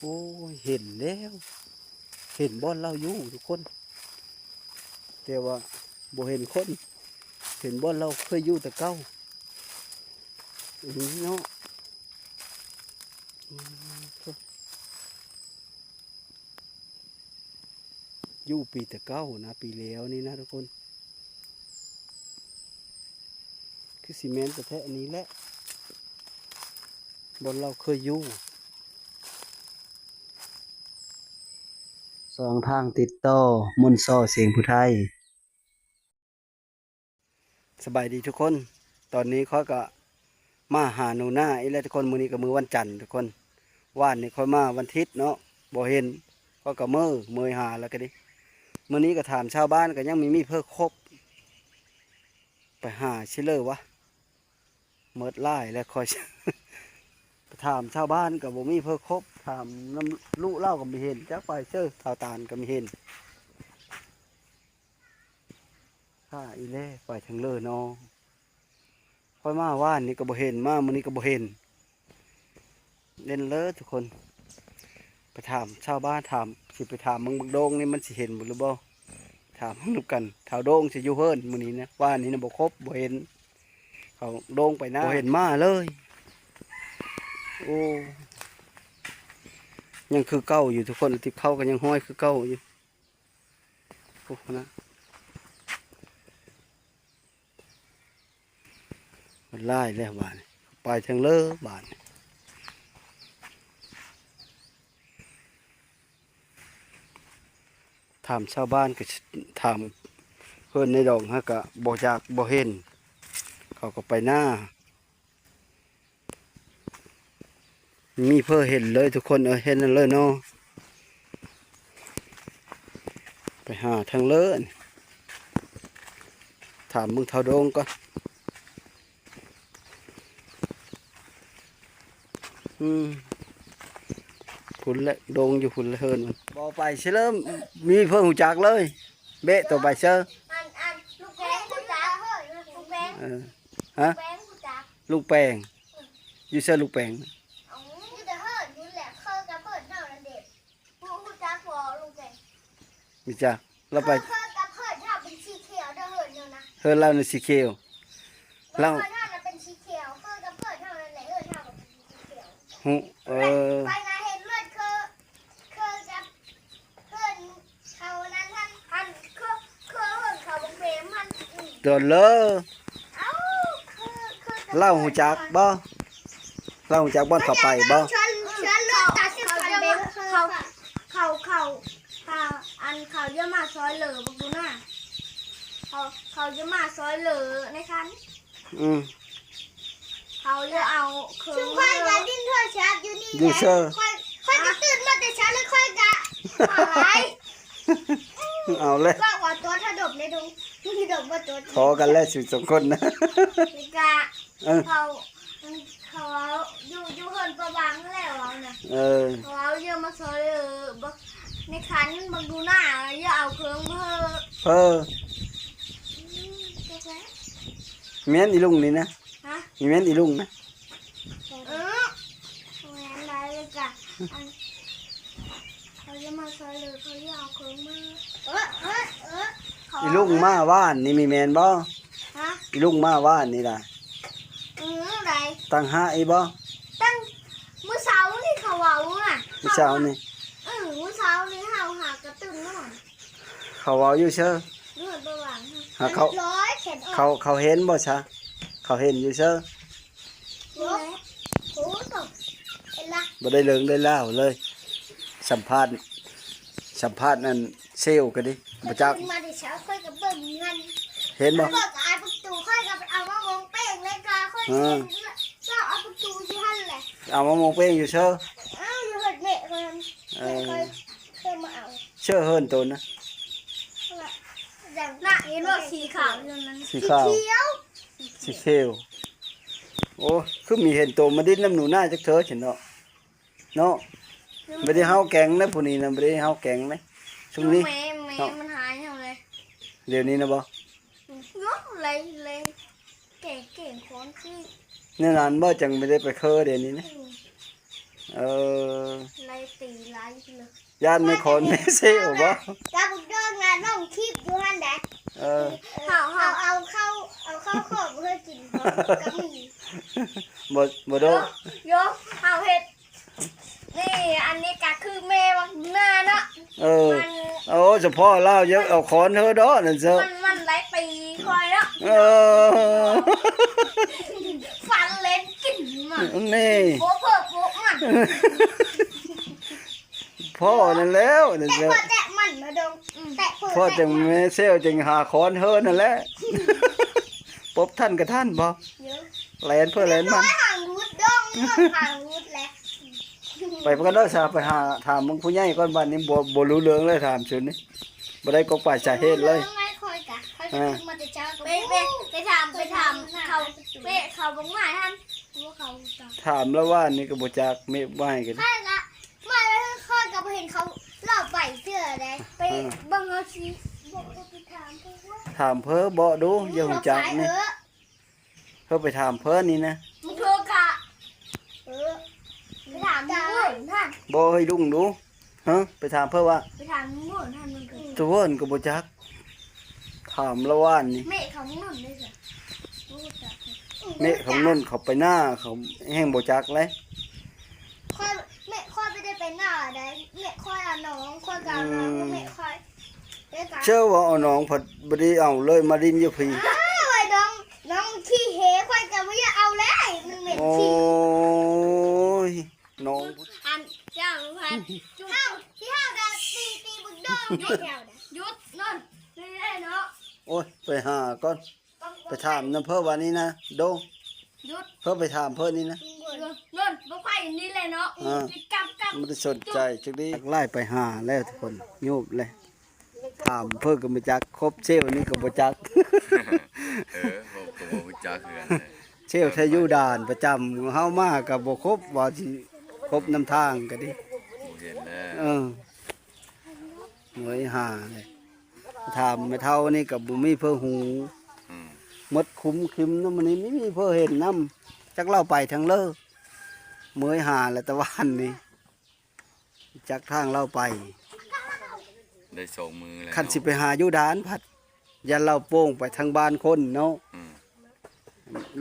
ໂອ້ຍ ເຫັນແລ້ວ ເຫັນບ່ອນລາວຢູ່ທຸກຄົນ ແຕ່ວ່າບໍ່ເຫັນຄົນ ເຫັນບ່ອນລາວເຄີຍຢູ່ແຕ່ເກົ່າເນາະ. ອືມ ຢູ່ປີແຕ່ເກົ່ານະ ປີແລ້ວນີ້ນະທຸກຄົນ. ຄືຊິແມ່ນແທ້ໆ ອັນນີ້ແຫຼະ ບ່ອນລາວເຄີຍຢູ່. ສອງທາງຕິດຕໍ່ ມົນຊໍ ສຽງຜູ້ໄທ. ສະບາຍດີທຸກຄົນ ຕອນນີ້ຂ້ອຍກະມາຫາໜູນາອີກແລ້ວທຸກຄົນ. ມື້ນີ້ກະມື້ວັນຈັນທຸກຄົນ ວານນີ້ຂ້ອຍມາວັນທິດເນາະ ບໍ່ເຫັນ ຂ້ອຍກະເມີ ເມີຫາແລ້ວກະດີ. ມື້ນີ້ກະຖາມຊາວບ້ານກະຍັງມີມີເພີຄົບ ໄປຫາຊິເລີວະ ເມີດຫຼາຍແລ້ວຂ້ອຍ ໄປຖາມຊາວບ້ານກະບໍ່ມີເພີຄົບ ຖາມນຳລູກລາວກະບໍ່ເຫັນ ຈັກໄປເຊີ ທ້າວຕານກະບໍ່ເຫັນ. ຂ້າອີແລໄປທາງເລີເນາະ ຂ້ອຍມາວານນີ້ກະບໍ່ເຫັນ ມາມື້ນີ້ກະບໍ່ເຫັນ ເຫັນເລີທຸກຄົນ. ໄປຖາມຊາວບ້ານ ຖາມ ຊິໄປຖາມເບິ່ງບັກໂດງນີ້ມັນຊິເຫັນບໍ່ຫຼືບໍ່ ຖາມນຳກັນ. ທ້າວໂດງຊິຢູ່ເຮືອນມື້ນີ້ນະ ວານນີ້ນະບໍ່ຄົບ ບໍ່ເຫັນ ເຂົາໂດງໄປນາ ບໍ່ເຫັນມາເລີຍ. ໂອ້ ຍັງຄືເກົ່າຢູ່ທຸກຄົນ ຕິບເຂົາກະຍັງຫ້ອຍຄືເກົ່າຢູ່. ໂອ້ ນະ ມັນຫຼາຍແລ້ວບາດນີ້ ໄປທາງເລີບາດນີ້. ຖາມຊາວບ້ານກະຖາມເພິ່ນໃນດອງ ຫາກະບໍ່ຈັກບໍ່ເຫັນ ເຂົາກະໄປນາ. ມີເພີເຫັນເລີຍທຸກຄົນເອີຍ ເຫັນນັ້ນເລີຍເນາະ. ໄປຫາທາງເລີ ຖາມເບິ່ງທ້າວໂດງກ່ອນ. ອືມ ພຸ້ນແຫຼະ ໂດງຢູ່ພຸ້ນແຫຼະເຮືອນມັນ ບໍ່ໄປຊິເລີ ມີເພີຮູ້ຈັກເລີຍ ເບະໂຕໄປເຊີ. ອັນ ອັນ ລຸງແປງຮູ້ຈັກ ເອີ ຮະ ລຸງແປງຮູ້ຈັກ ລຸງແປງ ຢູ່ໃສລຸງແປງ? ເອົ້າ ຢູ່ແຕ່ເຮືອນພຸ້ນແຫຼະ ເຄີຍກັບເພິ່ນເຮົານັ້ນເດ. ຮູ້ ຮູ້ຈັກບໍ່ລຸງແປງ? ຮູ້ຈັກ ລາວໄປ ເຄີຍກັບເພິ່ນເຮົາເປັນສີຂຽວເດີ ເຮືອນຢູ່ນະ ເຮືອນລາວນີ້ສີຂຽວ ລາວ ເຮືອນເຮົານະເປັນສີຂຽວ ເຄີຍກັບເພິ່ນເຮົານັ້ນແຫຼະ ເຮືອນເຮົາກະເປັນສີຂຽວ. ຮູ້ ເອີ ໄປນະເຫັນເລືອດ ເຄີຍ ເຄີຍກັບເພິ່ນ ເຂົານັ້ນຫັ້ນ ອັນ ເຄີຍ ເຄີຍເຫັນເຂົາບັກເບມຫັ້ນ ອືມ ໂດນເລີ. ເອົ້າ ເຄີຍ ເຄີຍກັບ ລາວຮູ້ຈັກບໍ່? ລາວຮູ້ຈັກບ່ອນເຂົາໄປບໍ່? ເຂົາ ເຂົາ ເຂົາ ເຂົາ ເຂົາ ເຂົາ ອັນ ເຂົາຈະມາຊ່ອຍເຫຼືອບັກດູນາ ເຂົາ ເຂົາຈະມາຊ່ອຍເຫຼືອໃນຄັນ ອືມ ເຂົາຈະເອົາເຄື່ອງມື ຂ້ອຍກະຫຼິ້ນໂທລະສັບຢູ່ນີ້ ຢູ່ເຊີ ຂ້ອຍ ຂ້ອຍກະຕື່ນມາແຕ່ເຊົ້າແລ້ວ ຂ້ອຍກະ ເອົາແລ້ວ ກໍວ່າຕົວະຖ້າດົບໃນດົງ ມັນຊິດົບບໍ່ຕົວະ ພໍກັນແລ້ວສູສອງຄົນນະ ແລ້ວກະ ເອີ ເຂົາ ເຂົາຢູ່ ຢູ່ເຮືອນປະວັງແລ້ວເວົ້ານະ ເອີ ເຂົາເອົາເຢຍມາຊ່ອຍເອີ ບັກ ໃນຄັນບັກດູນາ ຢ່າເອົາເຄື່ອງມາເຮີ ເອີ ອືມ ຈັກແລ້ວ ແມ່ນອີລຸງນີ້ນະ ຮະ ນີ້ແມ່ນອີລຸງນະ ເອີ ແມ່ນໄດ໋ ແລ້ວກະ ອັນ ເຂົາຈະມາຊ່ອຍເຫຼືອ ເຂົາຈະເອົາເຄື່ອງມາ ເອີ ເອີ ເອີ ອີລຸງມາວານນີ້ມີແມ່ນບໍ່? ຮະ ອີລຸງມາວານນີ້ລະ ອືມ ໃດ ຕັ້ງຫາກອີກບໍ່? ຕັ້ງ ມື້ເຊົ້ານີ້ເຂົາເວົ້ານະ ມື້ເຊົ້ານີ້ ເອີ ມື້ເຊົ້ານີ້ເຮົາຫາກະຕື່ນນອນ ເຂົາເວົ້າຢູ່ເຊີ ເຂົາ ເຂົາເຫັນບໍ່ຊະ? ເຂົາເຫັນຢູ່ເຊີ. ໂອ້ ບໍ່ໄດ້ເລື່ອງໄດ້ລາວເລີຍ ສຳພາດ ສຳພາດອັນເຊວກະດີ ບໍ່ຈັກ ມາແຕ່ເຊົ້າ ຂ້ອຍກະເບິ່ງຫັ້ນ ເຫັນບໍ່? ຂ້ອຍກະອາຍປະຕູ ຂ້ອຍກະໄປເອົາມາໂມງເປ້ງ ແລ້ວກະຂ້ອຍ ເອີ ເອົາປະຕູຢູ່ຫັ້ນແຫຼະ ເອົາມາໂມງເປ້ງຢູ່ເຊີ ເອົາຢູ່ເຮືອນແມ່ຂ້ອຍ ເອີ ຂ້ອຍເຄີຍມາເອົາ ເຊີເຮືອນໂຕນະ ນະ ເຫັນບໍ່ ສີຂາວຢູ່ນັ້ນ ສີຂາວ ສີຂຽວ ສີຂຽວ ໂອ້ ຄືມີເຫັນໂຕມາດິນນຳໜູນາຈັກເທື່ອຊັ້ນເນາະ ເນາະ ບໍ່ໄດ້ເຮົາແກງນະ ຜູ້ນີ້ນະ ບໍ່ໄດ້ເຮົາແກງນະ ຊຸມນີ້ ແມ່ ແມ່ ເນາະ ມັນຫາຍເຮົາເລີຍ ດຽວນີ້ນະບໍ່? ອືມ ໂອ້ ໄລ່ ໄລ່ ແກ່ ແກ່ງຄອນຄື ແນວນັ້ນບໍ່ ຈັ່ງບໍ່ໄດ້ໄປເຄີດຽວນີ້ນະ ອືມ ເອີ ໄລ່ຕີໄລ່ເລີຍ ຢ້ານແມ່ຄອນແມ່ເຊວບໍ່? ກັບບັກດອງນະ ລົງຄລິບຢູ່ຫັ້ນໃດ ເອີ ເຮົາ ເຮົາເອົາເຂົ້າ ເອົາເຂົ້າຂອງເພື່ອກິນ ກໍມີ ບໍ່ ບໍ່ໂດ ໂຍ ເຮົາເຮັດ ນີ້ ອັນນີ້ກໍຄືແມ່ບັກໜ້າເນາະ ເອີ ມັນ ໂອ້ ສະເພາະລາວຢ່າເອົາຄອນເຮີດອກນັ້ນເຊີ ມັນ ມັນໄລ່ຕີຂ້ອຍເນາະ ເອີ ຟັນເລັດກິນມັນ ນີ້ ໂປະເພີ້ໂປະມັນ ພໍ່ນັ້ນແລ້ວ ແຕະພໍ່ແຕະມັນມາດົງ ອືມ ແຕະພໍ່ ພໍ່ຈັ່ງແມ່ເຊວຈຶ່ງຫາຄອນເຮີນັ້ນແຫຼະ ປົບທັນກໍທັນບໍ່? ແລ່ນເພີ້ແລ່ນມັນ ຫາງວຸດດົງ ຫາງວຸດແຫຼະ ໄປກັນເດີຊະ ໄປຫາຖາມເບິ່ງຜູ້ໃຫຍ່ກ່ອນ ບາດນີ້ບໍ່ ບໍ່ຮູ້ເລື່ອງເລີຍ ຖາມຊຸນນີ້ ບໍ່ໄດ້ກົກປາຍສາເຫດເລີຍ ຂ້ອຍກະ ຂ້ອຍກະ ອ່າ ຂຶ້ນມາແຕ່ເຊົ້າ ໄປ ໄປ ໄປຖາມ ໄປຖາມເຂົາ ເປະເຂົາບໍ່ງ່າຍຫັ້ນ ບໍ່ເຂົາ ຖາມລະວ່ານີ້ກໍບໍ່ຈັກ ເມະວ່າໃຫ້ກັນ ຂ້ອຍກະ ມາແລ້ວຂ້ອຍກໍບໍ່ເຫັນເຂົາເລົ່າໄປເທື່ອໃດ ໄປ ອ່າ ເບິ່ງເອົາຊິ ບອກໄປຖາມເພິ່ນ ຖາມເພິ່ນເບາະດູ ຢ່າຮູ້ຈັກນີ້ ເພິ່ນໄປຖາມເພິ່ນນີ້ນະ ມຶງໂທກະ ເອີ ໄປຖາມເພິ່ນຫັ້ນ ບໍ່ ເຮີ້ຍ ລຸງດູ ຮະ ໄປຖາມເພິ່ນວ່າ ໄປຖາມເພິ່ນຫັ້ນ ມັນກໍ ຕົວເພິ່ນກໍບໍ່ຈັກ ຖາມລະວ່ານີ້ ເມະເຂົານອນເດ້ ເມະເຂົານອນ ເຂົາໄປນາ ເຂົາແຮ່ງບໍ່ຈັກເລີຍ ຂ້ອຍ ແມ່ຂ້ອຍບໍ່ໄດ້ໄປນາໃດ ແມ່ຂ້ອຍເອົານ້ອງ ຂ້ອຍກໍເອົານ້ອງ ອືມ ແມ່ຂ້ອຍ ເຈົ້າວ່າເອົານ້ອງພັດບໍ່ໄດ້ເອົາເລີຍ ມາຫຼິ້ນຢູ່ພີ້ ອ້າວ ໄອ້ນ້ອງ ນ້ອງຂີ້ເຫ ຂ້ອຍກໍບໍ່ຢາກເອົາແລ້ວ ມັນເໝັນຂີ້ ໂອ້ຍ ນ້ອງ ອັນ ເຈົ້າພັດ ເຮົາ ທີ່ເຮົາກໍຕີ ຕີບັກດອງຢູ່ແຖວນັ້ນ ຢຸດ ນັ້ນ ນີ້ແຫຼະເນາະ ໂອ້ຍ ໄປຫາກ່ອນ ໄປຖາມນຳເພິ່ນວ່ານີ້ນະ ໂດ ຢຸດ ເພິ່ນໄປຖາມເພິ່ນນີ້ນະ ໂດ ນັ້ນ ບໍ່ໄປນີ້ແຫຼະເນາະ ອ່າ ມັນບໍ່ໄດ້ສົນໃຈຈັກດີ້ ຫຼາຍໄປຫາແລ້ວທຸກຄົນ ໂຍບແລ້ວ ຖາມເພິ່ນກໍບໍ່ຈັກ ຄົບເຊວນີ້ກໍບໍ່ຈັກ ເອີ ເຮົາກໍບໍ່ຮູ້ຈັກຄືກັນແຫຼະ ເຊວແທ້ຢູ່ດ່ານປະຈຳ ເຮົາມາກໍບໍ່ຄົບ ວ່າຊິຄົບນຳທາງກໍດີ ບໍ່ເຫັນແລ້ວ ເອີ ເມີຍຫາແຫຼະ ຖາມແມ່ເຖົ້ານີ້ກໍບໍ່ມີເພິ່ນຮູ້ ອືມ ໝົດຄຸ້ມຄິມນຳ ມື້ນີ້ມີ ມີເພິ່ນເຫັນນຳ ຈັກລາວໄປທາງເລີ ເມີຍຫາແລ້ວຕະວັນນີ້ ຈັກທາງລາວໄປ ໄດ້ສອງມື້ແລ້ວ ຄັນຊິໄປຫາຢູ່ດ່ານພັດ ຢ້ານລາວໂປ່ງໄປທາງບ້ານຄົນເນາະ ອືມ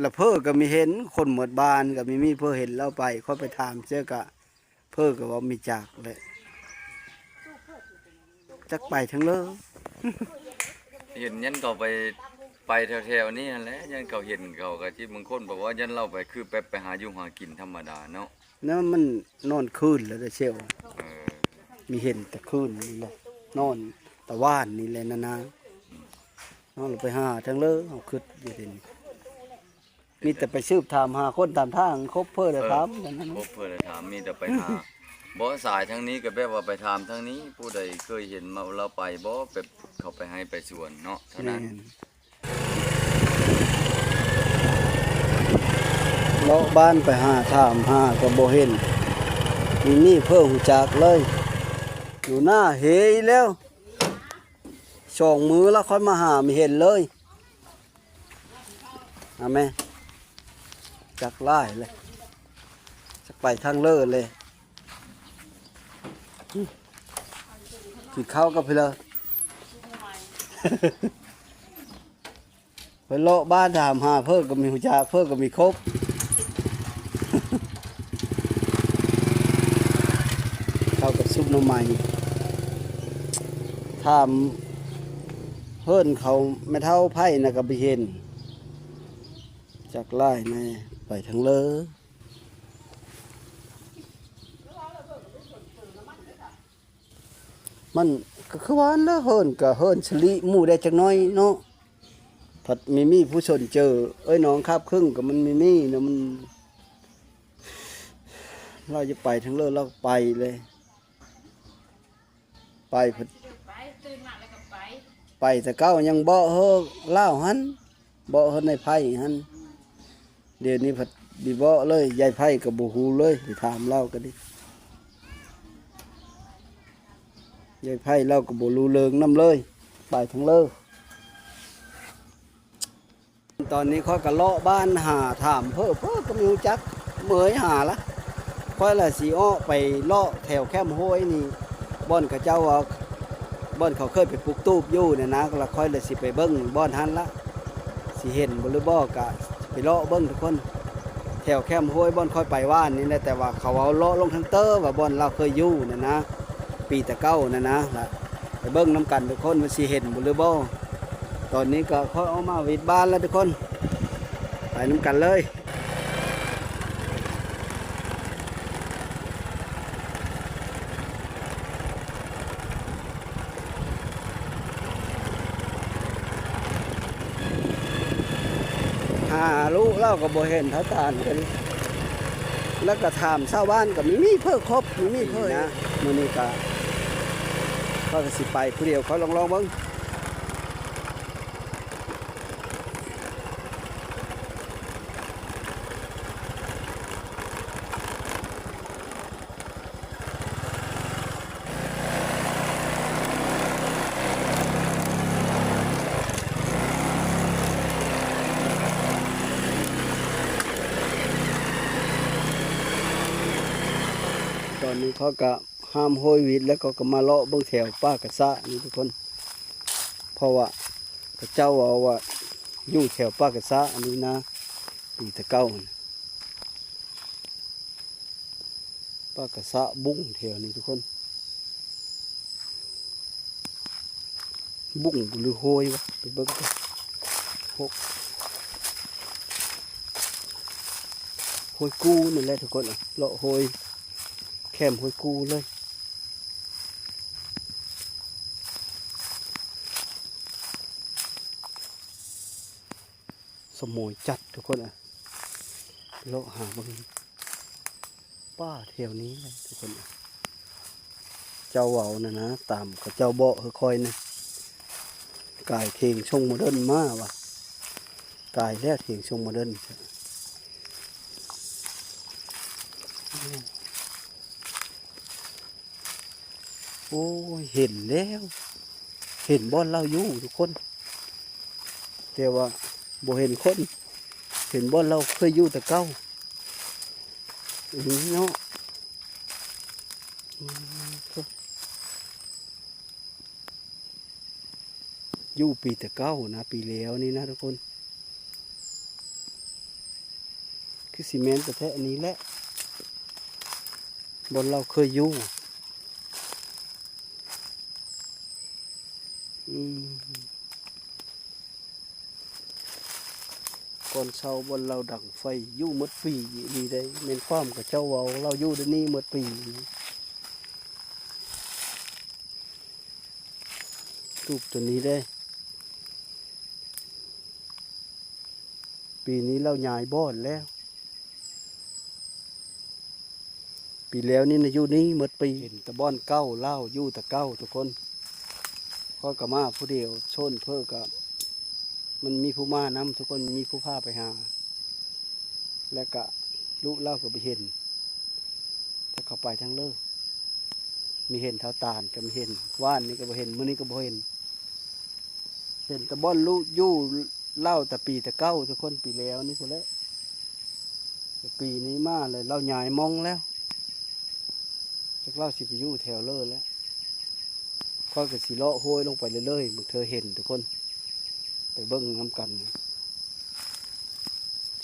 ລະເພິ່ນກໍມີເຫັນ ຄົນໝົດບ້ານກໍມີ ມີເພິ່ນເຫັນລາວໄປ ຂ້ອຍໄປຖາມເທື່ອກະ ເພິ່ນກໍວ່າມີຈັກແຫຼະ ຈັກໄປທາງເລີ ເຫັນຍັນເຂົາໄປ ໄປແຖວໆນີ້ຫັ້ນແຫຼະ ຍັນເຂົາເຫັນ ເຂົາກໍທີ່ບາງຄົນບອກວ່າ ຍັນລາວໄປ ຄືແບບໄປຫາຢູ່ຫາກິນທຳມະດາເນາະ ແນວມັນນອນຄືນແລ້ວເດ້ເຊວ ເອີ ມີເຫັນແຕ່ຄືນນີ້ແຫຼະ ນອນຕະວານນີ້ແຫຼະນານາ ເຮົາລະໄປຫາທາງເລີ ເຮົາຄິດຢູ່ເດນີ້ ມີແຕ່ໄປສືບຖາມຫາຄົນຕາມທາງ ຄົບເພິ່ນລະຖາມ ເອີ ນັ້ນ ຄົບເພິ່ນລະຖາມ ມີແຕ່ໄປຫາ ບໍ່ສາຍທາງນີ້ກໍແບບວ່າໄປຖາມທາງນີ້ ຜູ້ໃດເຄີຍເຫັນມາລາວໄປບໍ່ ແບບເຂົາໄປໄຮ່ໄປສວນເນາະ ເທົ່ານັ້ນ ແມ່ນ ເລາະບ້ານໄປຫາຖາມຫາກໍບໍ່ເຫັນ ມີມີເພິ່ນຮູ້ຈັກເລີຍ ຢູ່ໜ້າເຮອີກແລ້ວ ສອງມື້ລະຄ່ອຍມາຫາ ມີເຫັນເລີຍ ອາແມ່ ຈັກຫຼາຍເລີຍ ຈັກໄປທາງເລີເລີຍ ກິນເຂົ້າກັບເພິ່ນເລີ ໄປເລາະບ້ານຖາມຫາເພິ່ນກໍມີຮູ້ຈັກ ເພິ່ນກໍມີຄົບ ເຂົ້າກັບຊຸບໜໍ່ໄມ້ ຖາມເພິ່ນເຂົາ ແມ່ເຖົ້າໄຜນະກໍບໍ່ເຫັນ ຈັກຫຼາຍແນ່ ໄປທາງເລີ ມັນກໍຄືວ່າຫັ້ນແຫຼະ ເຫີນກໍເຫີນສະລິໝູ່ໄດ້ຈັກໜ້ອຍເນາະ ພັດມີມີຜູ້ສົນເຈີ ເອີຍ ນ້ອງຄາບຄຶ່ງກໍມັນມີມີເນາະ ມັນ ລາວຈະໄປທາງເລີ ລາວໄປເລີຍ ໄປ ໄປ ຕື່ນມາແລ້ວກໍໄປ ໄປແຕ່ເກົ່າຍັງເບາະເຮີລາວຫັ້ນ ເບາະເຮີນາຍໄພຫັ້ນ ດຽວນີ້ພັດບໍ່ເບາະເລີຍ ຍາຍໄພກໍບໍ່ຮູ້ເລີຍ ໄປຖາມລາວກໍດີ ຍາຍໄພລາວກໍບໍ່ຮູ້ເລື່ອງນຳເລີຍ ໄປທາງເລີ. ຕອນນີ້ຂ້ອຍກໍເລາະບ້ານຫາຖາມເພິ່ນ ເພິ່ນກໍມີຮູ້ຈັກ ເມີຍຫາລະ ຂ້ອຍລະຊິເອາະໄປເລາະແຖວແຄມຫ້ວຍນີ້ ບ່ອນເຂົາເຈົ້າວ່າ ບ່ອນເຂົາເຄີຍໄປປຸກຕູບຢູ່ນັ້ນນະ ລະຂ້ອຍລະຊິໄປເບິ່ງບ່ອນຫັ້ນລະ ຊິເຫັນບໍ່ຫຼືບໍ່ ກະໄປເລາະເບິ່ງທຸກຄົນ ແຖວແຄມຫ້ວຍບ່ອນຂ້ອຍໄປວານນີ້ແຫຼະ ແຕ່ວ່າເຂົາເວົ້າເລາະລົງທາງເຕີວ່າບ່ອນລາວເຄີຍຢູ່ນັ້ນນະ ປີແຕ່ເກົ່ານັ້ນນະ ລະໄປເບິ່ງນຳກັນທຸກຄົນວ່າຊິເຫັນບໍ່ຫຼືບໍ່. ຕອນນີ້ກໍຂ້ອຍອອກມາຫວີດບ້ານແລ້ວທຸກຄົນ ໄປນຳກັນເລີຍ. ຫາລຸລາວກໍບໍ່ເຫັນທ້າວຕານເພິ່ນ ແລ້ວກໍຖາມຊາວບ້ານກໍມີມີເພີ້ຄົບ ມີມີເພີ້ນະ. ມື້ນີ້ກໍ ຂ້ອຍກໍຊິໄປຜູ້ດຽວ ຂ້ອຍລອງໆເບິ່ງ. ຕອນນີ້ເຂົາກະຫ້າມຫ້ວຍຫວີດ ແລ້ວເຂົາກະມາເລາະເບິ່ງແຖວປ່າກະຊະນີ້ທຸກຄົນ ເພາະວ່າເຂົາເຈົ້າເວົ້າວ່າຢູ່ແຖວປ່າກະຊະອັນນີ້ນະ ປີແຕ່ເກົ່າ ປາກະສະບຸ້ງແຖວນີ້ທຸກຄົນ ບຸ້ງຫຼືຫ້ວຍວະ ໄປເບິ່ງກ່ອນ. ຫ້ວຍ ຫ້ວຍກູ່ນີ້ແຫຼະທຸກຄົນ ເລາະຫ້ວຍ ແຄມຫ້ວຍກູ່ເລີຍ. ສະໝອຍຈັດທຸກຄົນ ເລາະຫາເບິ່ງປ່າແຖວນີ້ແຫຼະທຸກຄົນ. ເຈົ້າເວົ້ານັ້ນນະ ຕາມເຂົາເຈົ້າບອກໃຫ້ຂ້ອຍນະ ກາຍເຖງຊົງໂມເດີນມາວ່າ ກາຍແລ້ວເຖງຊົງໂມເດີນ. ໂອ້ຍ ເຫັນແລ້ວ ເຫັນບ່ອນລາວຢູ່ທຸກຄົນ ແຕ່ວ່າບໍ່ເຫັນຄົນ ເຫັນບ່ອນລາວເຄີຍຢູ່ແຕ່ເກົ່າ ອືມ ເນາະ ອືມ ຢູ່ປີແຕ່ເກົ່ານະ ປີແລ້ວນີ້ນະທຸກຄົນ. ຄືຊິແມ່ນແທ້ໆ ອັນນີ້ແຫຼະ ບ່ອນລາວເຄີຍຢູ່ ອືມ ກ່ອນເຊົາບ່ອນລາວດັງໄຟ ຢູ່ໝົດປີອີ່ຫຼີໃດ໋ ແມ່ນຄວາມເຂົາເຈົ້າເວົ້າ ລາວຢູ່ໃນນີ້ໝົດປີ. ຕູບໂຕນີ້ເດ້ ປີນີ້ລາວຍ້າຍບ່ອນແລ້ວ ປີແລ້ວນີ້ນະຢູ່ນີ້ໝົດປີ ເຫັນແຕ່ບ່ອນເກົ່າ ລາວຢູ່ແຕ່ເກົ່າທຸກຄົນ. ຂ້ອຍກໍມາຜູ້ດຽວ ໂຊນເພີ້ກໍ ມັນມີຜູ້ມານຳທຸກຄົນ ມີຜູ້ພາໄປຫາ ແລ້ວກະລຸລາວກໍບໍ່ເຫັນ ຈັກເຂົາໄປທາງເລີ. ມີເຫັນທ້າວຕານກໍມີເຫັນ ວານນີ້ກໍບໍ່ເຫັນ ມື້ນີ້ກໍບໍ່ເຫັນ ເຫັນແຕ່ບ່ອນລຸຢູ່ລາວແຕ່ປີແຕ່ເກົ່າທຸກຄົນ ປີແລ້ວນີ້ພຸ້ນແຫຼະ ແຕ່ປີນີ້ມາແລ້ວ ລາວຍ້າຍໝ່ອງແລ້ວ ຈັກລາວຊິໄປຢູ່ແຖວເລີແລ້ວ. ຂ້ອຍກໍຊິເລາະໂຮຍລົງໄປເລື້ອຍໆ ບາງເທື່ອເຫັນທຸກຄົນ ໄປເບິ່ງນຳກັນ.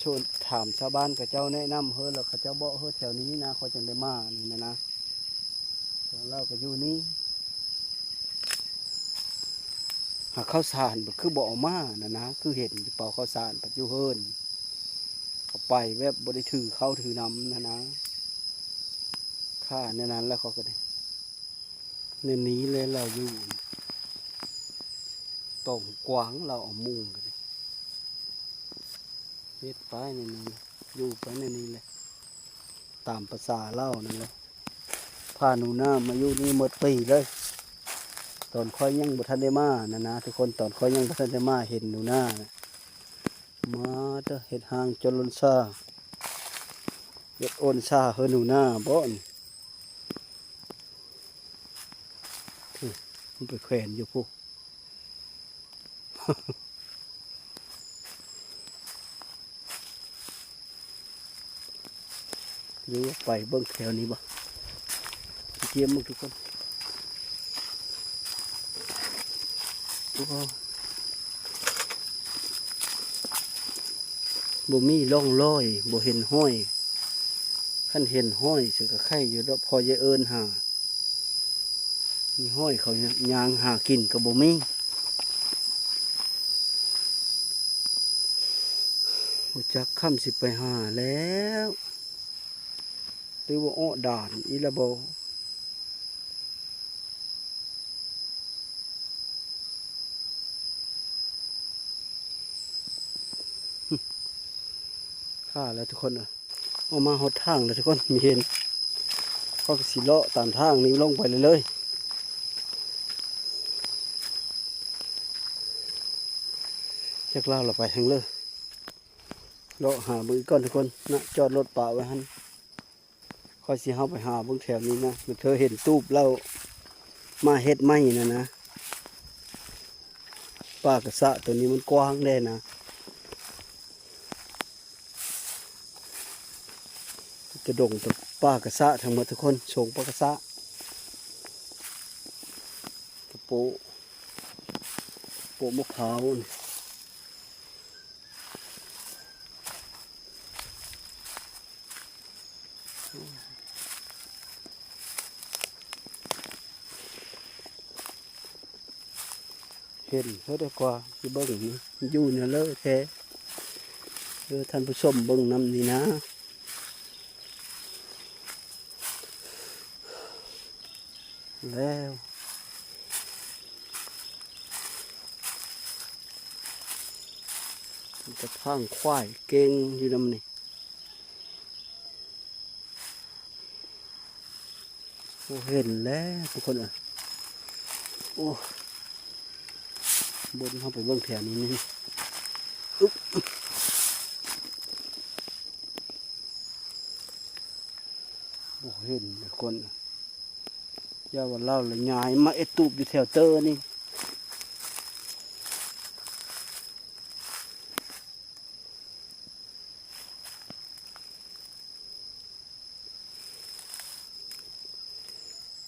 ຊວນຖາມຊາວບ້ານເຂົາເຈົ້າແນະນຳເຮີ ແລ້ວເຂົາເຈົ້າບອກເຮີ ແຖວນີ້ນະ ຂ້ອຍຈັ່ງໄດ້ມານີ້ນະນະ ແລ້ວກໍຢູ່ນີ້ ຫາເຂົ້າສານ ຄືບໍ່ເອົາມານະນະ ຄືເຫັນຢູ່ເປົາເຂົ້າສານ ພັດຢູ່ເຮີນ ເຂົາໄປແບບບໍ່ໄດ້ຖືເຂົ້າຖືນຳນະນະ ຂ້າແນວນັ້ນແຫຼະ ຂ້ອຍກໍໄດ້ ແນວນີ້ແຫຼະລາວຢູ່ ຕອງກວາງລາວເອົາມຸງກໍໄດ້ ເຮັດໄປແນວນີ້ ຢູ່ໄປແນວນີ້ແຫຼະ ຕາມປະສາລາວນັ້ນແຫຼະ. ພາໜູນາມາຢູ່ນີ້ໝົດປີເລີຍ ຕອນຂ້ອຍຍັງບໍ່ທັນໄດ້ມານະນະທຸກຄົນ ຕອນຂ້ອຍຍັງບໍ່ທັນໄດ້ມາ ເຫັນໜູນານະ ມາເດີ ເຮັດຮ່າງຈົນລົ້ນຊາ ເຮັດໂອນຊາເຮີໜູນາບໍນີ້ ມັນໄປແຂວນຢູ່ພຸ້ນ. ຫຼືວ່າໄປເບິ່ງແຖວນີ້ບໍ່? ຈຽມເບິ່ງທຸກຄົນ. ໂອ້ ບໍ່ມີຮ່ອງຮອຍ ບໍ່ເຫັນຮອຍ. ຄັນເຫັນຮອຍຊັ້ນກໍໄຄຢູ່ດອກ ພໍຈະເອີ້ນຫາ. ມີຮອຍເຂົາຍ່າງຫາກິນກໍບໍ່ມີ. ບໍ່ຈັກຄ່ຳຊິໄປຫາແລ້ວ ຫຼືວ່າເອາະດ່ານອີກລະບໍ? ຂ້າແລ້ວທຸກຄົນເອີຍ. ອອກມາຮອດທາງແລ້ວທຸກຄົນ ມີເຫັນ. ເຮົາກໍຊິເລາະຕາມທາງນີ້ລົງໄປເລື້ອຍໆ ຈັກລາວລະໄປທາງເລີ. ເລາະຫາເບິ່ງອີກກ່ອນທຸກຄົນນະ ຈອດລົດປະໄວ້ຫັ້ນ. ຂ້ອຍຊິເຮົາໄປຫາເບິ່ງແຖວນີ້ນະ ແມ່ນເທີເຫັນຕູບແລ້ວມາເຮັດໃໝ່ນັ້ນນະ. ປ່າກະສະໂຕນີ້ມັນກວ້າງແດ່ນະ ແຕ່ດົງແຕ່ປ່າກະສະທັງໝົດທຸກຄົນ ໂສງປ່າກະສະ ຕະໂປະ ໂປະມະພ້າວ. ເຫັນເຮີດກວ່າຊິເບິ່ງຢູ່ເນີແທ້ ເອີ ທ່ານຜູ້ຊົມເບິ່ງນຳນີ້ນະ. ແລ້ວ ມີແຕ່ທາງຄວາຍເກັ່ງຢູ່ນຳນີ້ ບໍ່ເຫັນແລ້ວທຸກຄົນເອີຍ. ໂອ້ ບົນເຮົາໄປເບິ່ງແຖວນີ້ນີ້ ອຶບ ບໍ່ເຫັນແລ້ວທຸກຄົນ. ຢ່າວ່າລາວລະຍ້າຍມາເອັດຕູບຢູ່ແຖວເຕີນີ້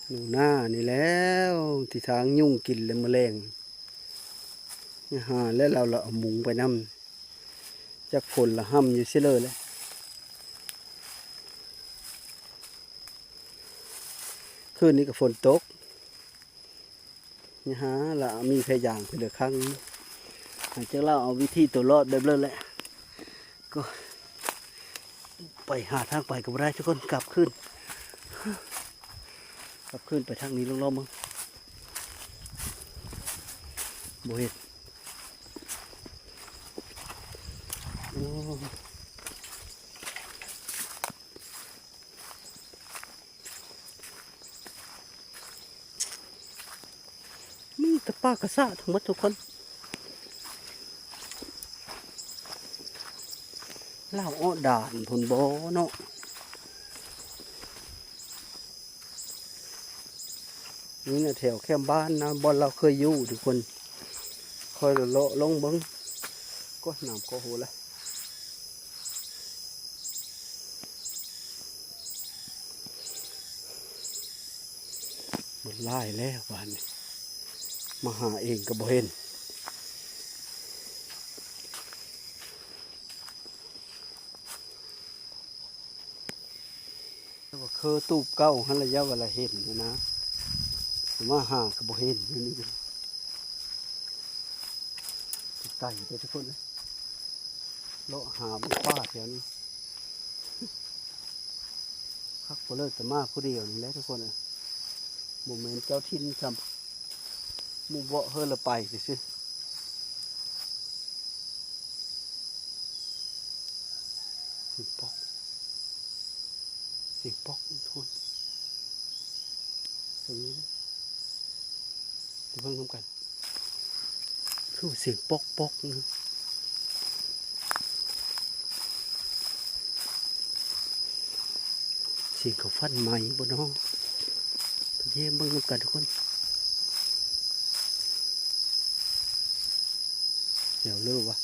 ໜູນານີ້ແລ້ວ ທີ່ທາງຍຸງກິນແລ້ວມື້ແລງ ຫາແລ້ວລາວລະເອົາມຸງໄປນຳ. ຈັກຝົນລະຫ້ຳຢູ່ເສຍເລີຍແຫຼະ ຄືນນີ້ກໍຝົນຕົກ ຫາລະມີແພຢາງໄປເຫຼືອຄັ້ງ ຫຼັງຈາກລາວເອົາວິທີໂຕລອດແບບເລີຍແຫຼະ ກໍໄປຫາທາງໄປກໍບໍ່ໄດ້ທຸກຄົນ ກັບຄືນ ກັບຄືນໄປທາງນີ້ລອງໆເບິ່ງ ບໍ່ເຫັນ ໂອ້ ມີແຕ່ປ່າກະສະທັງໝົດທຸກຄົນ ລາວເອາະດ່ານພຸ້ນບໍເນາະ. ນີ້ນະ ແຖວແຄມບ້ານນະ ບ່ອນລາວເຄີຍຢູ່ທຸກຄົນ ຄ່ອຍເລາະລົງເບິ່ງ ກໍນ້ຳກໍໂຫລະ ໝົດຫຼາຍແລ້ວບາດນີ້ ມາຫາເອງກໍບໍ່ເຫັນ. ວ່າຄືຕູບເກົ່າຫັ້ນລະ ຢ່າວ່າລະເຫັນນະ ມາຫາກໍບໍ່ເຫັນຢູ່ນີ້ ໄກເດີທຸກຄົນເອີຍ ເລາະຫາເບິ່ງປ່າແຖວນີ້ ຄັກບໍ່ເລີກ ແຕ່ມາຜູ້ດຽວນີ້ແຫຼະທຸກຄົນເອີຍ ບໍ່ແມ່ນເຈົ້າຖິ່ນຊ້ຳ ໝູ່ເບາະເຮີລະໄປຊື່ໆ. ສຽງປອກ ສຽງປອກທຸກຄົນ ໄປເບິ່ງນຳກັນ ຄືສຽງປອກໆນະ ສຽງເຂົາຟັນໄມ້ບໍ່ເນາະ ໄປຢ້ຽມເບິ່ງນຳກັນທຸກຄົນ. ແຖວເລີວະ ໂ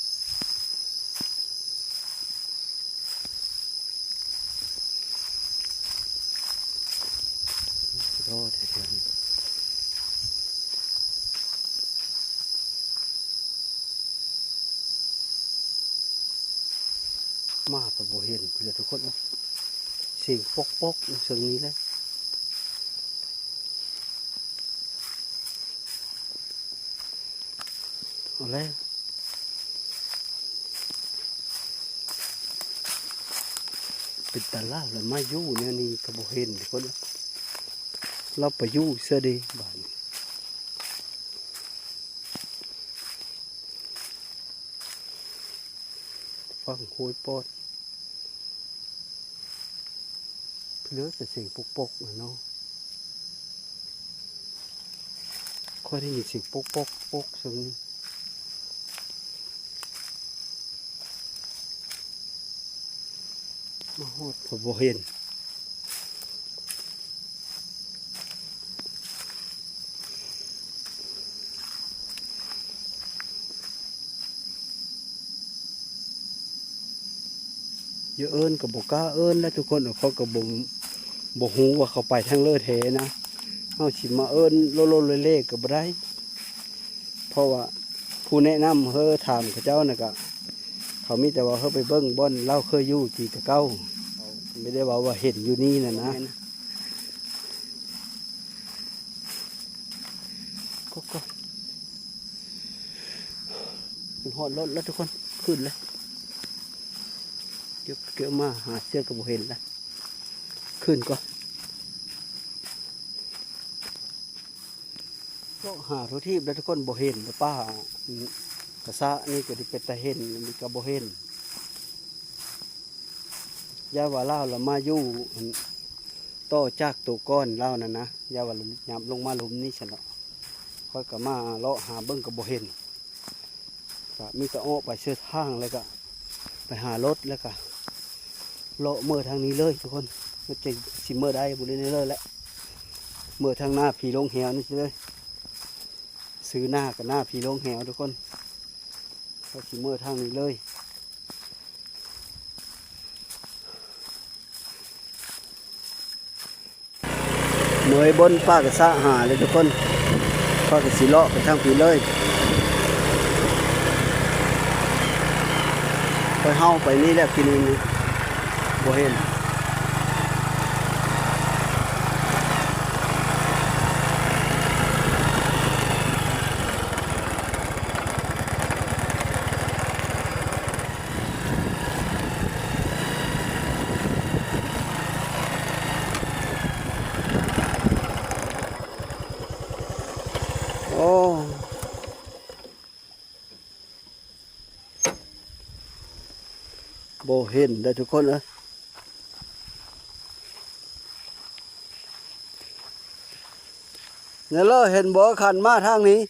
ຕໍ່ແທ້ໆ ມາກໍບໍ່ເຫັນພຸ້ນແຫຼະທຸກຄົນເອີຍ ສຽງປົກໆຢູ່ເຊິ່ງນີ້ແຫຼະ. ເອົາແລ້ວ ເປັນຕາລາວລະມາຢູ່ແນວນີ້ກໍບໍ່ເຫັນທຸກຄົນ ລາວໄປຢູ່ເສຍເດບາດນີ້ ຟັງໂຫຍປອດ. ເຫຼືອແຕ່ສຽງປົກໆນະເນາະ ຂ້ອຍໄດ້ຍິນສຽງປົກໆ ປົກເຊິ່ງນີ້ ມາຮອດກໍບໍ່ເຫັນ. ຢ່າເອີ້ນກໍບໍ່ກ້າເອີ້ນແຫຼະທຸກຄົນ ເພາະກໍບໍ່ ບໍ່ຮູ້ວ່າເຂົາໄປທາງເລີແທ້ນະ ເຮົາຊິມາເອີ້ນໂລໆເລໆກໍບໍ່ໄດ້ ເພາະວ່າຜູ້ແນະນຳເຮົາຖາມເຂົາເຈົ້ານະ ກະເຂົາມີແຕ່ວ່າເຮົາໄປເບິ່ງບ່ອນລາວເຄີຍຢູ່ທີ່ແຕ່ເກົ່າ ເຂົາບໍ່ໄດ້ເວົ້າວ່າເຫັນຢູ່ນີ້ນະນະ. ກໍ ກໍ ມັນຮອດລົດແລ້ວທຸກຄົນ ຂຶ້ນແລ້ວ ເກັບ ເກັບມາຫາເຊືອກກໍບໍ່ເຫັນແລ້ວ ຂຶ້ນກ່ອນ. ເລາະຫາທົ່ວທີບແລ້ວທຸກຄົນ ບໍ່ເຫັນແລ້ວ ປ່າກະຊະນີ້ກໍຊິເປັນຕາເຫັນ ອັນນີ້ກໍບໍ່ເຫັນ. ຢ້ານວ່າລາວລະມາຢູ່ ອັນ ຕໍ່ຈາກໂຕກ່ອນລາວນັ້ນນະ ຢ້ານວ່າຍັບລົງມາລຸ່ມນີ້ຊັ້ນເນາະ ຂ້ອຍກໍມາເລາະຫາເບິ່ງກໍບໍ່ເຫັນ ກໍມີແຕ່ເອາະໄປເຊື່ອທາງ ແລ້ວກໍໄປຫາລົດ ແລ້ວກໍເລາະເມືອທາງນີ້ເລີຍທຸກຄົນ ມັນຈຶ່ງຊິເມືອໄດ້ບໍລິເລີຍແຫຼະ ເມືອທາງໜ້າຜີໂລງແຮວນີ້ເລີຍ ຊື່ໜ້າກໍໜ້າຜີໂລງແຮວທຸກຄົນ ຂ້ອຍຊິເມືອທາງນີ້ເລີຍ. ເມືອບ່ອນປ່າກະຊະຫາເລີຍທຸກຄົນ ຂ້ອຍກໍຊິເລາະໄປທາງພີ້ເລີຍ ຂ້ອຍເຫົ່າໄປນີ້ແຫຼະ ກິນນີ້ບໍ່ເຫັນ. ໂອ້ ບໍ່ເຫັນເດີທຸກຄົນເອີຍ. ແນວເລີ ເຫັນບໍ່ ຄັນມາທາງນີ້?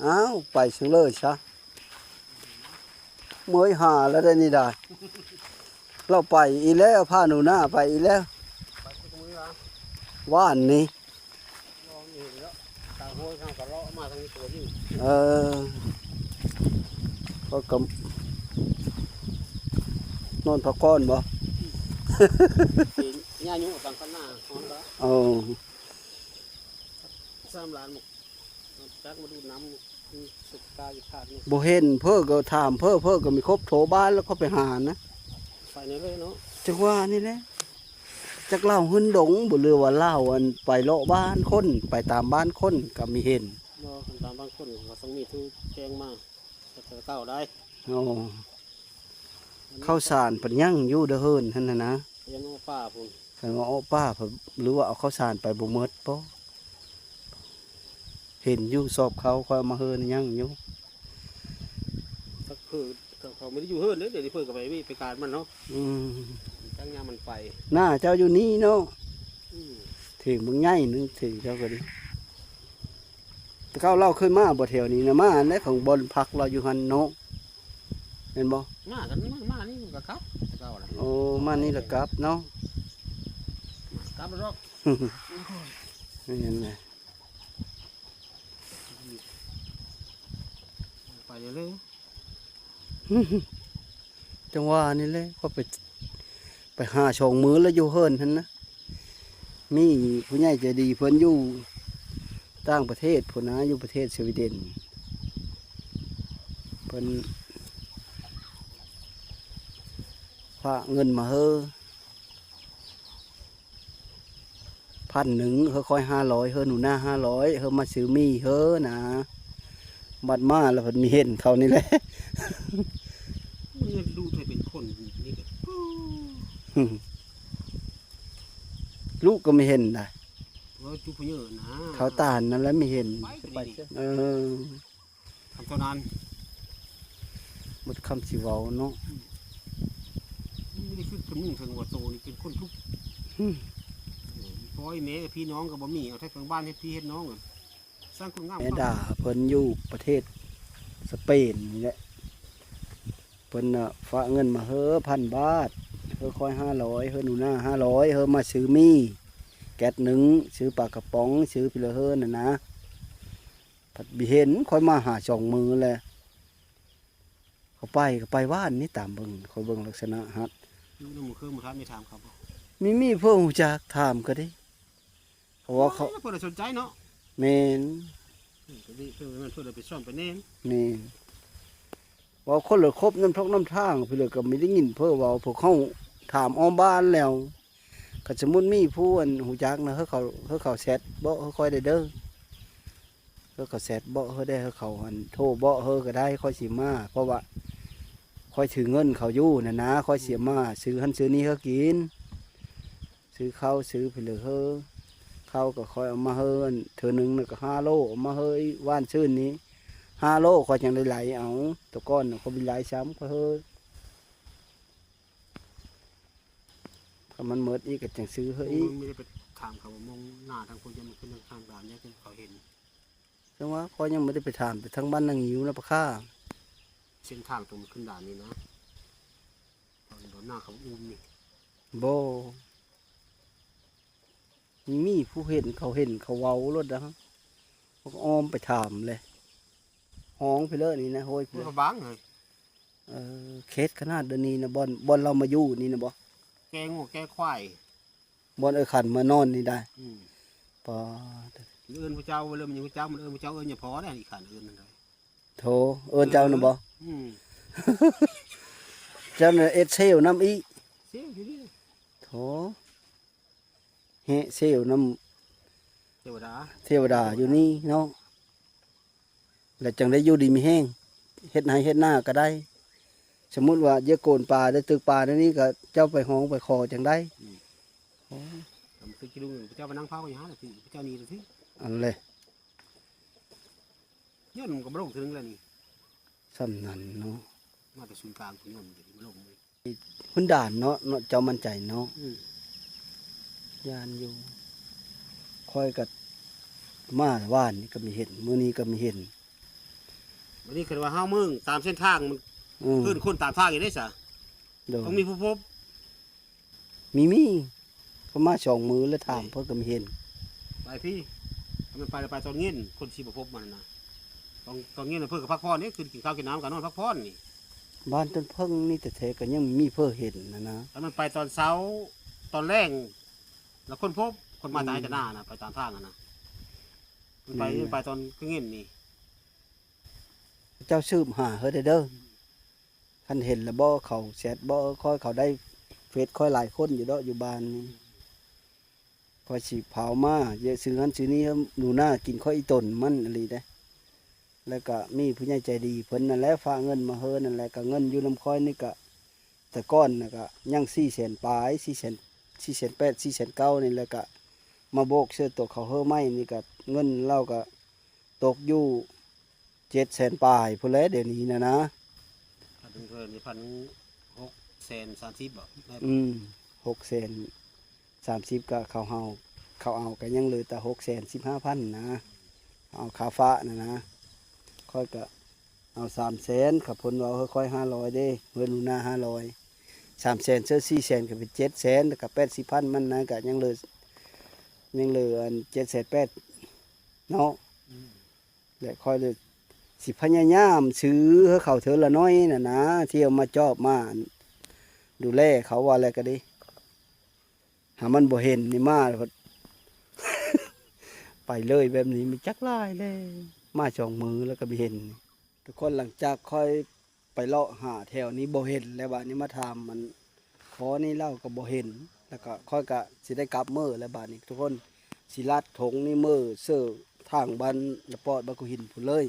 ອ້າວ ໄປຊະເລີຊະ ເມື່ອຍຫາແລ້ວໄດ໋ນີ້ດາ. ລາວໄປອີກແລ້ວ ພາໜູນາໄປອີກແລ້ວ ວານນີ້. ເອີ ເຂົາກໍນອນພັກຜ່ອນບໍ່? ເອີ ສາມລ້ານ ຈັກມາດູດນ້ຳ ສຸກຕາຢູ່ພາດນີ້ ບໍ່ເຫັນ. ເພິ່ນກໍຖາມເພິ່ນ ເພິ່ນກໍມີຄົບໂທບ້ານແລ້ວກໍໄປຫານະ ໄປແນວເລີເນາະ. ຈັກວ່ານີ້ແຫຼະ ຈັກລາວຫືນດົງບໍ່ ຫຼືວ່າລາວ ອັນ ໄປເລາະບ້ານຄົນ ໄປຕາມບ້ານຄົນກໍມີເຫັນ. ບໍ່ ຄັນຕາມບ້ານຄົນກໍຕ້ອງມີໂທແຈ້ງມາແຕ່ເກົ່າໄດ໋. ໂອ້ ເຂົ້າສານເພິ່ນຍັງຢູ່ເດີເຮີນຫັ້ນນະ ຍັງເອົາປ່າພຸ້ນ ຄັນວ່າເອົາປ່າ ຫຼືວ່າເອົາເຂົ້າສານໄປບໍ່ໝົດບໍ? ເຫັນຢູ່ຊອບເຂົ້າຂ້ອຍເອົາມາເຮີນຍັງຢູ່. ເຂົາ ເຂົາບໍ່ໄດ້ຢູ່ເຮີນເດ້ ດຽວນີ້ເພິ່ນກໍໄປເວະໄປການມັນເນາະ. ອືມ ຈັກຍາມມັນໄປ. ໜ້າເຈົ້າຢູ່ນີ້ເນາະ. ອືມ ຖຽງບັກໃຫຍ່ໜຶ່ງ ຖຽງເຈົ້າກໍດີ. ແຕ່ເກົ່າລາວເຄີຍມາບໍ່ແຖວນີ້ນະ? ມາຫັ້ນແຫຼະ ຂອງບ່ອນພັກລາວຢູ່ຫັ້ນເນາະ ແມ່ນບໍ່? ມາກັນ ມາ ມານີ້ກໍກັບ ແຕ່ເກົ່ານະ. ໂອ້ ມານີ້ລະກັບເນາະ ກັບດອກ. ແມ່ນແຫຼະ ໄປເລີຍ. ຈັ່ງວ່ານີ້ແຫຼະ ຂ້ອຍໄປ ໄປຫາສອງມື້ແລ້ວຢູ່ເຮືອນຫັ້ນນະ. ມີຜູ້ໃຫຍ່ໃຈດີເພິ່ນຢູ່ຕ່າງປະເທດພຸ້ນນະ ຢູ່ປະເທດສະວີເດັນ ເພິ່ນຝາກເງິນມາເຮີ ພັນໜຶ່ງ ເຮີຂ້ອຍຫ້າຮ້ອຍ ເຮີໜູນາຫ້າຮ້ອຍ ເຮີມາຊື້ໝີ່ເຮີນະ ບັດມາແລ້ວເພິ່ນມີເຫັນເຂົານີ້ແຫຼະ ເງິນລູກໃຫ້ເປັນຄົນນີ້ກໍ ລູກກໍມີເຫັນນະ ເວົ້າຈຸຜູ້ເຍີນະ ເຂົາຕານນັ້ນແຫຼະມີເຫັນ ໄປກໍໄປ ເອີ ຄຳເທົ່ານັ້ນ ໝົດຄຳຊິເວົ້າເນາະ ອືມ ມັນບໍ່ໄດ້ຄືຄົນໜຶ່ງເຖິງວ່າໂຕນີ້ເປັນຄົນທຸກ ອືມ ເອີ ພໍ່ແມ່ພີ່ນ້ອງກໍບໍ່ມີ ເອົາແຕ່ເຖິງບ້ານເຮັດພີ່ເຮັດນ້ອງ ສ້າງຄົນງາມ ແມ່ດາເພິ່ນຢູ່ປະເທດສະເປນນີ້ແຫຼະ ເພິ່ນນະຝາກເງິນມາເຮີພັນບາດ ເຮີຂ້ອຍຫ້າຮ້ອຍ ເຮີໜູນາຫ້າຮ້ອຍ ເຮີມາຊື້ໝີ່ແກັດໜຶ່ງ ຊື້ປາກະປ໋ອງ ຊື້ພິລະເຮີນັ້ນນະ ພັດບໍ່ເຫັນ ຂ້ອຍມາຫາສອງມື້ແລ້ວ ເຂົາໄປກໍໄປວານນີ້ ຕາມເບິ່ງ ຂ້ອຍເບິ່ງລັກສະນະຮັດ ຢູ່ນຳໝູ່ເຄີຍໝູ່ທ່ານໄດ້ຖາມເຂົາບໍ່? ມີ ມີເພື່ອນຮູ້ຈັກ ຖາມກໍໄດ້ ເພາະວ່າເຂົາ ໂອ້ຍ ເພິ່ນລະສົນໃຈເນາະ ແມ່ນ ເພິ່ນກໍດີ ເພິ່ນ ເພິ່ນໄປຊ່ອມໄປແນມ ແມ່ນ ເວົ້າຄົນລະຄົບນຳທອກນຳທາງ ເພິ່ນລະກໍມີໄດ້ຍິນເພິ່ນເວົ້າ ພວກເຮົາຖາມອ້ອມບ້ານແລ້ວ ຄັນສົມມຸດມີຜູ້ອັນຮູ້ຈັກນະ ເຮີເຂົາ ເຮີເຂົາແຊັດບອກເຮີຂ້ອຍໄດ້ເດີ ເຮີເຂົາແຊັດບອກເຮີໄດ້ ເຮີເຂົາອັນໂທບອກເຮີກໍໄດ້ ຂ້ອຍຊິມາ ເພາະວ່າຂ້ອຍຖືເງິນເຂົາຢູ່ນັ້ນນະ ຂ້ອຍຊິມາຊື້ຫັ້ນຊື້ນີ້ເຮີກິນ ຊື້ເຂົ້າຊື້ພີເລີເຮີ ເຂົ້າກໍຂ້ອຍເອົາມາເຮີ ອັນເທື່ອໜຶ່ງນະກໍຫ້າໂລ ເອົາມາເຮີອີກ ວານຊືນນີ້ຫ້າໂລ ຂ້ອຍຈັ່ງໄດ້ໄຫຼເອົາ ແຕ່ກ່ອນນະຂ້ອຍບໍ່ໄຫຼຊ້ຳ ຂ້ອຍເຮີ ຄັນມັນໝົດອີກກໍຈັ່ງຊື້ເຮີອີກ ບໍ່ໄດ້ໄປຖາມເຂົາວ່າມຸ້ງໜ້າທາງພຸ້ນ ຢ້ານມັນຂຶ້ນທາງດ່ານ ຢ້ານເຂົາເຫັນ ຈັ່ງວ່າຂ້ອຍຍັງບໍ່ໄດ້ໄປຖາມ ແຕ່ທາງບ້ານນາງິ້ວນະປະຄາ ເສັ້ນທາງຕົງຂຶ້ນດ່ານນີ້ນະ ຕອນດອນໜ້າເຂົາອຸ້ມນີ້ ບໍ່ ມີຜູ້ເຫັນ ເຂົາເຫັນ ເຂົາເວົ້າໂລດນະ ເຂົາກໍອ້ອມໄປຖາມແຫຼະ ຫ້ອງພີເລີນີ້ນະ ໂຮຍພີເລີ ມັນກໍບາງເຮີ້ຍ ເອີ ເຂດຂະໜາດດຽວນີ້ນະ ບ່ອນ ບ່ອນລາວມາຢູ່ນີ້ນະບໍ? ແກ່ງົວແກ່ຄວາຍ ບ່ອນເອື້ອຍຂັນມານອນນີ້ໄດ໋ ອືມ ປາດ ເອີ້ນຜູ້ເຈົ້າ ເລີ່ມຍັງຮູ້ຈັກ ມັນເອີ້ນຜູ້ເຈົ້າ ເອີ້ນຍາພໍ່ໄດ໋ ອີກຂັນເອີ້ນນັ້ນໄດ໋ ໂຖ ເອີ້ນເຈົ້ານະບໍ? ອືມ ເຈົ້ານະເຮັດເຊວນຳອີກ ເຊວຢູ່ນີ້ ໂຖ ເຮັດເຊວນຳ ເທວະດາ ເທວະດາຢູ່ນີ້ເນາະ ແລ້ວຈັ່ງໄດ້ຢູ່ດີມີແຮງ ເຮັດໄຮ່ເຮັດນາກໍໄດ້ ສົມມຸດວ່າຢາກໂກນປາ ໄດ້ຕຶກປາແນວນີ້ກໍເຈົ້າໄປຮ້ອງໄປຂໍຈັ່ງໄດ້ ອືມ ໂອ້ ມັນຄືກິລຸງ ເຈົ້າມານັ່ງເຝົ້າຢູ່ຫັ້ນລະ ເຈົ້າໜີລະ ອັນແລະ ຍ້ອນມັນກໍບໍ່ລົງເຖິງແລ້ວນີ້ ສ່ຳນັ້ນເນາະ ມາແຕ່ສູນກາງພຸ້ນ ຍ້ອນມັນບໍ່ລົງ ພຸ້ນດ່ານເນາະ ເນາະ ເຈົ້າໝັ້ນໃຈເນາະ ອືມ ຢ້ານຢູ່ ຂ້ອຍກໍມາວານນີ້ກໍມີເຫັນ ມື້ນີ້ກໍມີເຫັນ ບັດນີ້ຄັນວ່າເຮົາເບິ່ງຕາມເສັ້ນທາງ ມັນ ອືມ ເພິ່ນຄົນຕາມທາງຢູ່ເດ້ຊະ ໂດຍ ຕ້ອງມີຜູ້ພົບ ມີ ມີ ເພິ່ນມາສອງມື້ແລ້ວ ຖາມເພິ່ນກໍມີເຫັນ ໄປພີ້ ມັນໄປ ໄປຕອນເຢັນ ຄົນຊິບໍ່ພົບມັນນະ ຕອນ ຕອນເຢັນເພິ່ນກໍພັກຜ່ອນເດ້ ຂຶ້ນກິນຂ້າວກິນນ້ຳກໍນອນພັກຜ່ອນນີ້ ບ້ານຕົ້ນເຜິ້ງນີ້ແທ້ໆ ກໍຍັງມີເພິ່ນເຫັນນະນະ ຄັນມັນໄປຕອນເຊົ້າ ຕອນແລງ ແລ້ວຄົນພົບ ຄົນມາ ອືມ ແຕ່ໄຮ່ແຕ່ນານະ ໄປຕາມທາງຫັ້ນນະ ມັນໄປ ແມ່ນ ມັນໄປຕອນກາງເວັນນີ້ ເຈົ້າສືບຫາເຮີເດີ ອືມ ຄັນເຫັນແລ້ວບໍ ເຂົາແຊັດບໍ ຂ້ອຍ ເຂົາໄດ້ເຟສຂ້ອຍຫຼາຍຄົນຢູ່ດອກ ຢູ່ບ້ານນີ້ ຂ້ອຍຊິພາມາ ຢາກຊື້ຫັ້ນຊື້ນີ້ ໜູນາກິນຂ້ອຍອີ່ຕົນມັນອີ່ຫຼີເດ້ ແລ້ວກະມີຜູ້ໃຫຍ່ໃຈດີເພິ່ນນັ້ນແຫຼະ ຝາກເງິນມາເຮີນັ້ນແຫຼະ ກະເງິນຢູ່ນຳຂ້ອຍນີ້ກະ ແຕ່ກ່ອນນະກະຍັງສີ່ແສນປາຍ ສີ່ແສນ ສີ່ແສນແປດ ສີ່ແສນເກົ້ານີ້ ແລ້ວກະມາບວກໃສ່ຕົວເຂົາເຮີໃໝ່ນີ້ກະ ເງິນລາວກະຕົກຢູ່ ເຈັດແສນປາຍພຸ້ນແຫຼະ ດຽວນີ້ນະນະ ຄັນເພິ່ນນີ້ພັນ ຫົກແສນສາມສິບບໍ? ອືມ ຫົກແສນສາມສິບ ກະເຂົາເຮົາ ເຂົາເອົາກະຍັງເຫຼືອແຕ່ຫົກແສນສິບຫ້າພັນນະ ເອົາຄ່າຝາກນະນະ ຂ້ອຍກະເອົາສາມແສນ ຂ້າພົນເວົ້າໃຫ້ຂ້ອຍຫ້າຮ້ອຍເດ້ ເພິ່ນໜູນາຫ້າຮ້ອຍ ສາມແສນ ເສີດສີ່ແສນ ກະເປັນເຈັດແສນ ແລ້ວກະແປດສິບພັນມັນນະ ກະຍັງເຫຼືອ ຍັງເຫຼືອອັນເຈັດແສນແປດເນາະ ອືມ ແລະ ຂ້ອຍເລີຍຊິພະຍາຍາມຊື້ໃຫ້ເຂົາເທື່ອລະໜ້ອຍນະນະ ທີ່ເອົາມາຈອບມາດູແລເຂົາວ່າແລ້ວກໍດີ ຫາມັນບໍ່ເຫັນນີ້ມາແລ້ວ ໄປເລີຍແບບນີ້ ມີຈັກຫຼາຍແລ້ວ ມາສອງມື້ແລ້ວກໍບໍ່ເຫັນ. ທຸກຄົນ ຫຼັງຈາກຂ້ອຍໄປເລາະຫາແຖວນີ້ບໍ່ເຫັນແລ້ວ ບາດນີ້ມາຖາມມັນຂໍນີ້ລາວກໍບໍ່ເຫັນ ແລ້ວກໍຂ້ອຍກໍຊິໄດ້ກັບເມືອແລ້ວ. ບາດນີ້ທຸກຄົນ ຊິລັດຖົງນີ້ເມືອເຊີທາງບ້ານນະປອດ ບ້ານກຸຫີນພຸ້ນເລີຍ.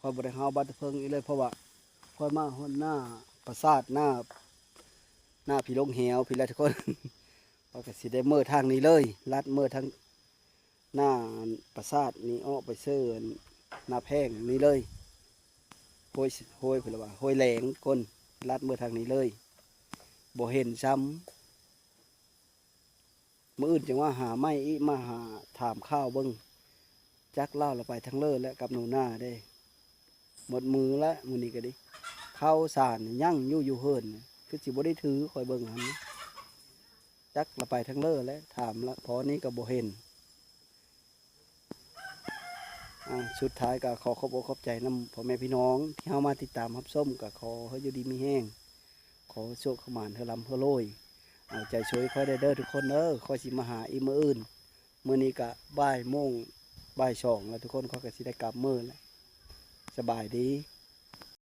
ຂ້ອຍບໍ່ໄດ້ຮາວບ້ານຕະເພິງອີກເລີຍ ເພາະວ່າຂ້ອຍມາຮອດໜ້າປາສາດ ໜ້າ ໜ້າຜີລົງແຮວພີ້ແຫຼະທຸກຄົນ. ຂ້ອຍກໍຊິໄດ້ເມືອທາງນີ້ເລີຍ ລັດເມືອທາງ ໜ້າປາສາດນີ້ ອອກໄປເຊີນໜ້າແພງນີ້ເລີຍ ຫ້ວຍ ຫ້ວຍ ເພິ່ນວ່າຫ້ວຍແຫຼງ ຄົນລັດເມືອທາງນີ້ເລີຍ ບໍ່ເຫັນຊ້ຳ. ມື້ອື່ນຈັ່ງວ່າຫາໃໝ່ອີກ ມາຫາຖາມຂ່າວເບິ່ງ ຈັກລາວລະໄປທາງເລີແລ້ວ ກັບໜູນາເດ້. ໝົດມື້ລະມື້ນີ້ກໍດີ ເຂົ້າສານຍັງຢູ່ ຢູ່ເຮືອນ ຄືຊິບໍ່ໄດ້ຖື ຂ້ອຍເບິ່ງຫັ້ນ ຈັກລະໄປທາງເລີແລ້ວ ຖາມລະພໍນີ້ກໍບໍ່ເຫັນ. ອາ ສຸດທ້າຍກໍຂໍຂອບອົກຂອບໃຈນຳພໍ່ແມ່ພີ່ນ້ອງທີ່ເຮົາມາຕິດຕາມຮັບຊົມ ກໍຂໍໃຫ້ຢູ່ດີມີແຮງ ຂໍໂຊກຂະໝານ ໃຫ້ລ່ຳໃຫ້ລວຍ ເອົາໃຈຊ່ວຍຂ້ອຍແດ່ເດີທຸກຄົນເດີ. ຂ້ອຍຊິມາຫາອີກມື້ອື່ນ ມື້ນີ້ກະບ່າຍໂມງ ບ່າຍສອງແລ້ວທຸກຄົນ ຂ້ອຍກະຊິໄດ້ກັບມື້ແລ້ວ. ສະບາຍດີ.